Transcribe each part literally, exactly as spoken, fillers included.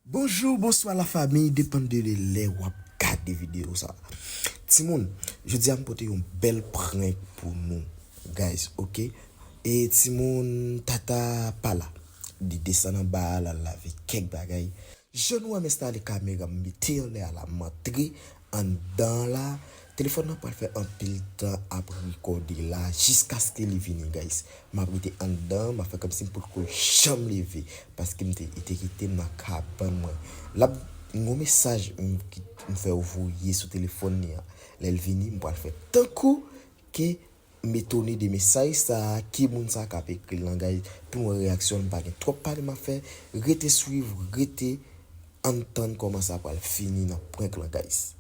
Bonjou, bonswa la famiy, depann de lè w ap gade videyo sa. Timoun, jodi a m pote yon bèl prank pou nou, guys, ok? E timoun, Tata pa la. Li desann anba a, l al lave kèk bagay. Jan nou wè m enstale kamera, m mete anlè a la, m antre anndan la. Telefòn nan pral fè anpil tan ap rekòde la, jiskaske li vini, guys. M ap rete anndan, m ap fè kòmsi m potko janm leve, paske m te, li te kite m nan kabann mwen. L ap, m gon mesaj m, ki, m fè yo voye sou telefòn li an. Lè l vini, m pral fè tankou ke m etone de mesaj sa a, ki moun sa a k ap ekri l lan, guys. Pou m wè reyaksyon l, m pa gen twòp pale m ap fè. Rete swiv, rete Ann tann kòman sa pral fini nan prank lan, guys.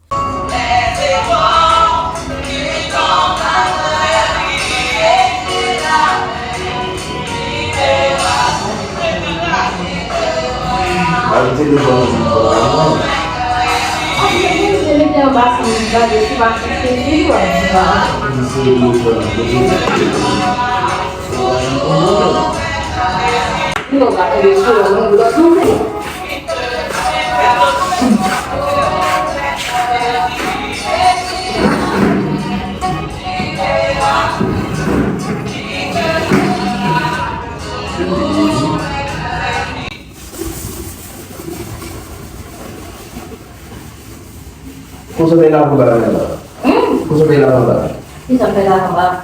Konsa fè lavan bagay la. Hmm? Konsa fè lavan bagay. Kisa fè lavan bagay?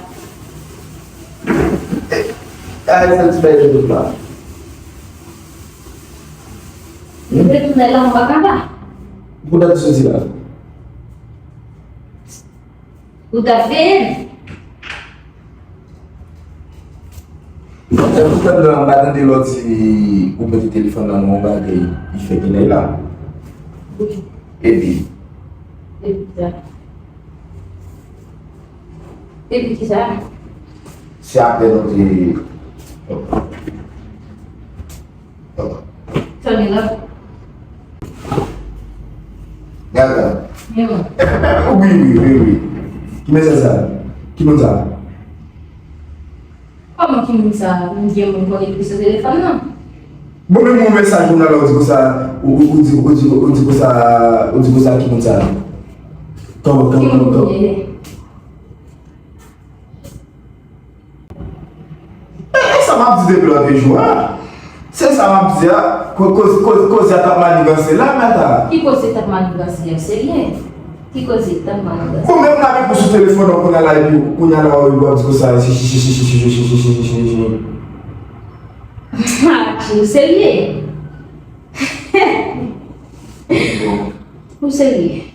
Eh, eh, sa ti bagay tout la. Hmm? Ou te tounen lavan bagay la? Pou dat soti la. Ou ta fè l? Lè m t ap la, m pa tande lè w di ou mete telefòn nan nan yon bagay, li fè genlè la. Wi. Epi? Epi sa. Epi kisa? Se apre nou te. Sa gen la? Gaga. Wi, wi, wi, wi. Ki mesaj sa? Ki moun sa? Kòman ki moun sa? Moun gen moun konnen ki sou telefòn nan? Bon, men yon mesaj moun nan la, ou di konsa, ou, ou, ou di, ou di, ou di konsa, ou di konsa ki moun sa? Kòman, kòman, kòman? E, e sa m ap di depi lòt jou a. Se sa m ap di a. Ko-, koz-, koz-, koze a t ap maniganse la, Mata. Ki koze t ap maniganse a, serye? Ki koze t ap maniganse? Bon, menm la, men pou sou telefòn nan, kounye a la, epi kounye a la, w ap di konsa, chi, chi, chi. Ou serye? Ou serye?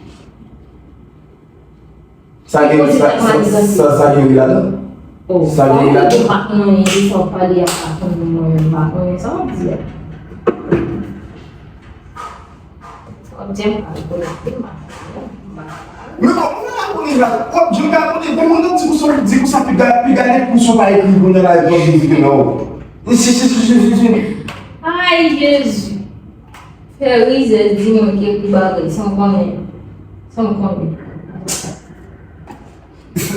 Sa gen, sa, sa, sa, sa gen ri ladan? Oh, sa gen ri ladan? Ou pa konn anyen de sa w pale a, pa konn mwen menm, pa konnen sa w ap di a. Sa w ap di a, m pa rekonèt li, m pa konnen, m pa. Men kòman w ap konnen la? W ap di w ka konnen, bon, moun nan di konsa, di konsa, piga, piga nèg pou sa w pa ekri kounye a la, epi w ap di ke non. Ay, Jezi. Fè rizèz di mwen ki ekri bagay san m konnen, san m konnen.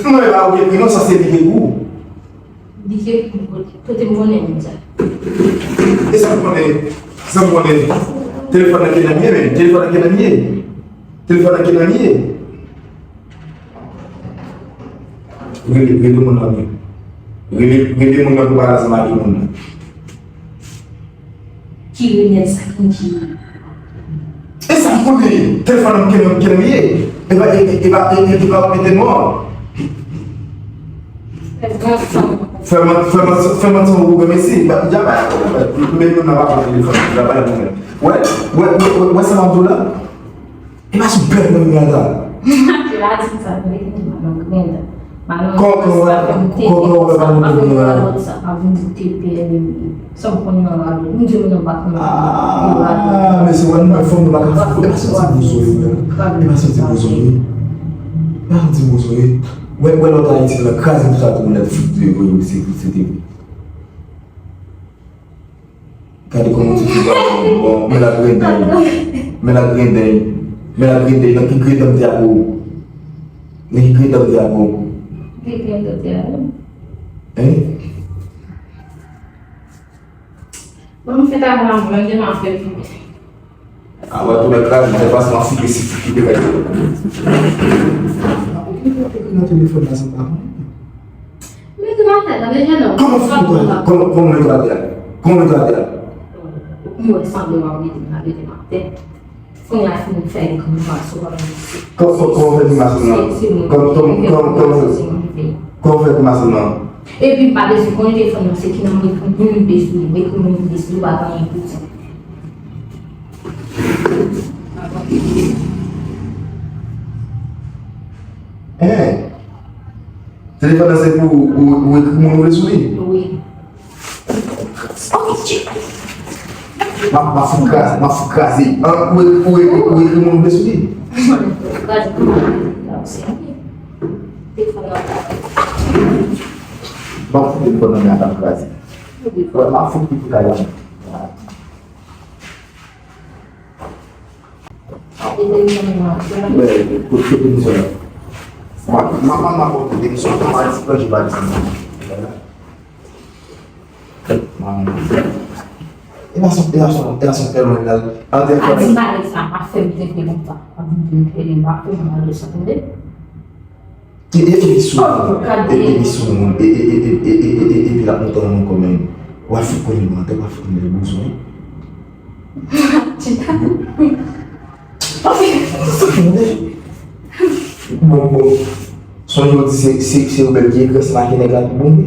Non, e pa ou ki ekri non, sa se li ki ekri w. Li ki ekri m kote, kote m konnen moun sa. E sa m konnen, sa m konnen. Telefòn nan ki nan li ye, men. Telefòn nan ki nan li ye. Telefòn nan ki nan li ye. Rele, rele moun nan, men. Rele, rele moun nan pou pale ansanm ak moun nan. Ki Renel sa ki di? E sa m konnen, telefòn nan kenbe, kenbe ye. E pa, e, e, e pa, e, e, e pa mete non. Fè manti, fè manti, fè manti, ou granmesi. Ba, dja ba, men moun nan pa pran telefòn, dja ba, wè, wè, wè, wè, wè sa m ap di w la? E pa sou bèl mwen m gade a. Mwen di sa, mwen di madan Grenda. Madan Grenda, sa pa vin te, sa pa vin te pè, sa pa vin te pè. Sa w konn nan radyo. M di w nan pa konn nan radyo. Ah, mesye, wè nou fò nou pa ka fou. E pa santi bouzoy, wè. E pa santi bouzoy. E pa santi bouzoy. Wè, wè lòt Ayiti la, kraze tout sa tou nèt, fout de voye, se, se te. Gade kòman ti fi sa bon, men la grendèy. Men la grendèy. Men la grendèy. Nan ki grendèy m te ak ou? Nan ki grendèy m te ak ou? Ki grendèy te ak ou? Hein? Bon, m fèt avan, mwen gen afè pou. Avan tou nèg kraze, se paske m ap fouke si fouke de kay. Ou ki te ekri nan telefòn la san pa konnen? Mete m atè, tande, jennonm. Kòman w fouke w atè? Kòman, kòman w mete w atè? Kòman w mete w atè? Ou wè sanble w ap mete m la, mete m atè. Kounye a fini fè grimas ou pa mete. Kò-, kò-, kòman w fè grimas ou nan? Kòman, kòman, kòman, kòman w fè? Kòman w fè grimas ou nan? Epi m pa bezwen konnen telefòn nan se ki nan mwen pou moun vle sou li, mwen pou moun vle sou li, ou pa gen anyen pou di. Hein? Telefòn nan se pou ou, ou ekri moun ou vle sou li? Wi. Oh, Bondye. M ap, m ap fout kraze, m ap fout kraze. An, ou, ou, ou, ou ekri moun ou vle sou li? Kraze kòman? Telefòn nan. M ap fout telefòn nan men a, m ap kraze. Wè, m ap fout tout kay la. Kote demisyon la? Ma, ma, ma, ma, kote demisyon, ma di, pa di, pa di. E la son, e la son, e la son fè lwen la. An te fè. Di bagay sa, pa fè m tenten konsa. Pa di m tenten, pa fè m mal de sa, tande? E, e, e, sou, oh, e, e, e, sou moun, e, e, epi l ap monte nan moun kòmè. W a fout konnen mantè, w a fout konnen bouzwen. Bon, bon. Sonje w di se, se, se ou menm ki ekri ansanm ak nèg la tout bon vre.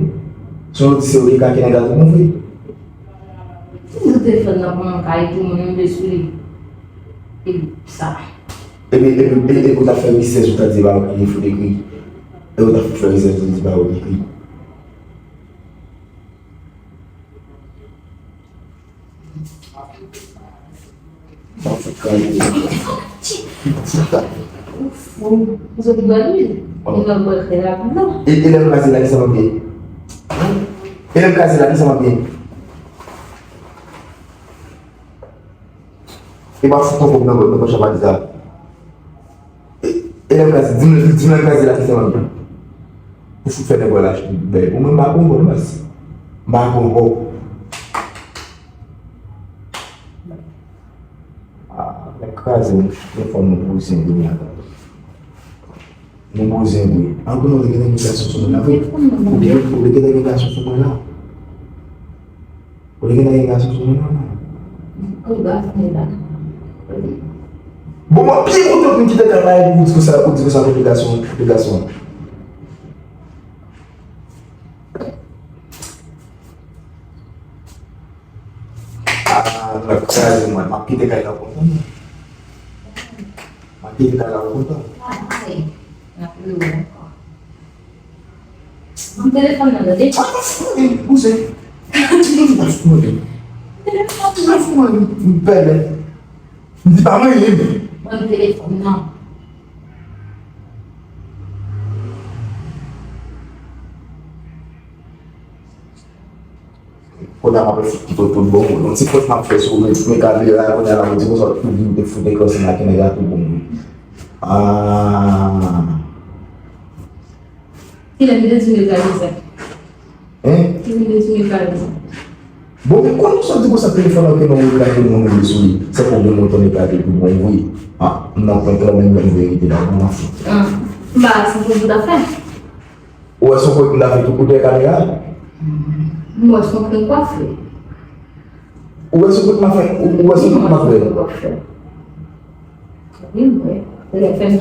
Sonje w di se ou ki ekri ak nèg la tout bon vre. Ou te fè nan pran kay tou moun vle sou li. E sa. Epi, epi, epi, epi ou t ap fè rizèz, ou ta di ba ou ki fout ekri. E ou ta fout fè rizèz, ou di ba ou ki ekri. Sa fout kay. Ou fou. Ou sot bwè lwil. Ou nan bwè krè la pou nou. E, e lè m kraze la, kisa m ap gen? E lè m kraze la, kisa m ap gen? E pa fout pran kòb nan, nan pòch a pa di sa. E, e lè m kraze, di m, di m lè m kraze la, kisa m ap di? Ou fout fè nèg wè lach bèl. Ou menm m pa konn kòb, baz. M pa konn kòb. Ah, nèg kraze, nou, nou fò nou poze, nou, nou, nou poze, wi. An, konnen w te gentan gen gason sou mwen la, wi. Ou te, ou te gentan gen gason sou mwen la. Ou te gentan gen gason sou mwen la, non? Ou gason la. Bon, mwen pye kontan pou m kite kay la epi ou di konsa, ou di konsa pou gason, pou gason. Ah, nèg kraze mwen. M ap kite kay la kontan. M ap kite kay la kontan. Ay, n ap loure ankò. Ban m telefòn nan, tande. Ah, pa foutre, bouzen. Pa foutre. Telefòn nan. Pa foutre, m pèlen. M di pa mwen, li. Ban m telefòn nan. Kounye a m ap fout kite w tout bon. Yon ti pòt m ap fè sou men, men kamera, kounye a la, ou di konsa, ou vin te fout ekran ansanm ak nèg la tout bon. Ah. Kilè m te di m yo ka fè sa? Hein? Kilè m te di m yo ka fè sa? Bon, men konnen sa di konsa telefòn nan ke nan ou ka jwenn moun ou vle sou li. Se pou gen moun tonne ka te pou bon vre. Ah, m nan prank lan menm yon verite la, m nan fout. Ah, m pa santi m pou ta fè. Ou wè se yon prank m ta fè tou kote kamera? M wè se yon prank w ap fè. Ou wè se yon prank m ap fè? Ou, ou wè se yon prank m ap fè? Wi, m wè. Lè fè m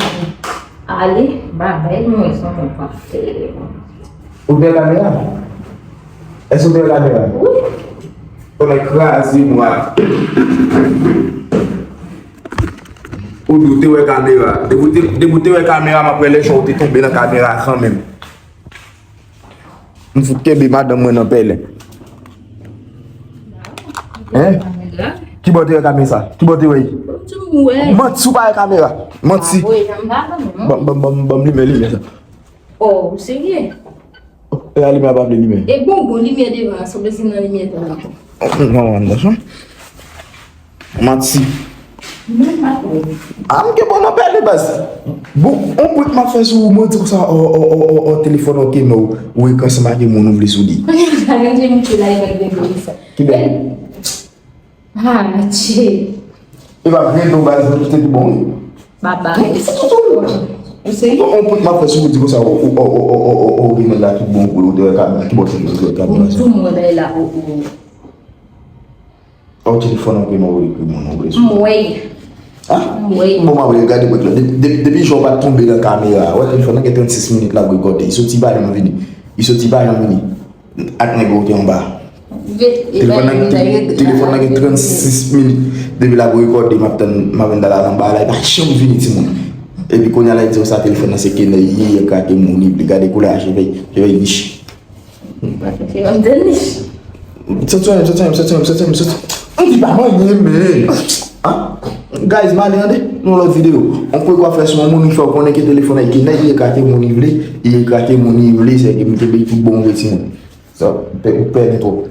ale, babay, m wè se yon prank w ap fè. Ou te kamera? Èske ou te kamera? Wi. Konnen kraze mwa. Ou di ou te wè kamera. Depi ou te, depi ou te wè kamera, m ap wè lè chan ou te tonbe nan kamera kanmenm. M fout kenbe madanm mwen nan pèlen. Hein? Kibò te wè kamera sa? Kibò te wè? Manti, ou pa wè kamera. Manti. Ban, ban, ban, ban m limen limyè sa. Oh, ou serye? E a limyè a pa vle limen. E bon, bon, limyè devan, sanble se nan limyè tan nan. Non, non, non. Manti. Menm pa twò. Ah, m gen bon nan pèlen baz. Bon, on prank m ap fè sou ou, mwen di konsa, o, o, o, o, o, telefòn, ok, men ou, ou ekran ansanm ak moun ou vle sou li. Kounye a, sa gen moun ki la, e pa gen sa. Ki bèl? Ah, Matye. E pa vre, non, baz, nou te di bon, wi. Baba. Ou serye? On pwent m ap fè sou ou di konsa, ou gen la tout bon pou ou te wè kamera, ki bò ti ou te wè kamera sa. Ou tou mwen la. Ou Ou telefòn an pe mwen wè ekri moun ou vle sou. M wè. Ha? M wè. Bon, m ap gade pwent la. Depi jan ou pa t tonbe nan kamera, wè telefòn nan gen trannsis minit l ap rekòde. Li soti pa janm vini. Li soti pa janm vini. Ak nèg ou te anba. Telefòn nan gen trannsis minit depi l ap rekòde, m ap tann, m ap tann dala anba la, li pa janm vini timoun. Epi kounye a la, li di konsa telefòn nan se kenèy, li ye krake moun, li gade koulè a cheve, cheve nich. Soti anlè m, soti anlè m, soti anlè m, soti anlè m, soti anlè m. M di pa manyen, men. Ah, guys, m ale tande nan lòt videyo. On kwè kwa fè sou yon moun, li fè w konnen ke telefòn nan kenèy, li ye krake moun li vle, li ye krake moun li vle, se ke m te bay tout bon vre timoun. Sa, ou pè, ou pè gen twòp.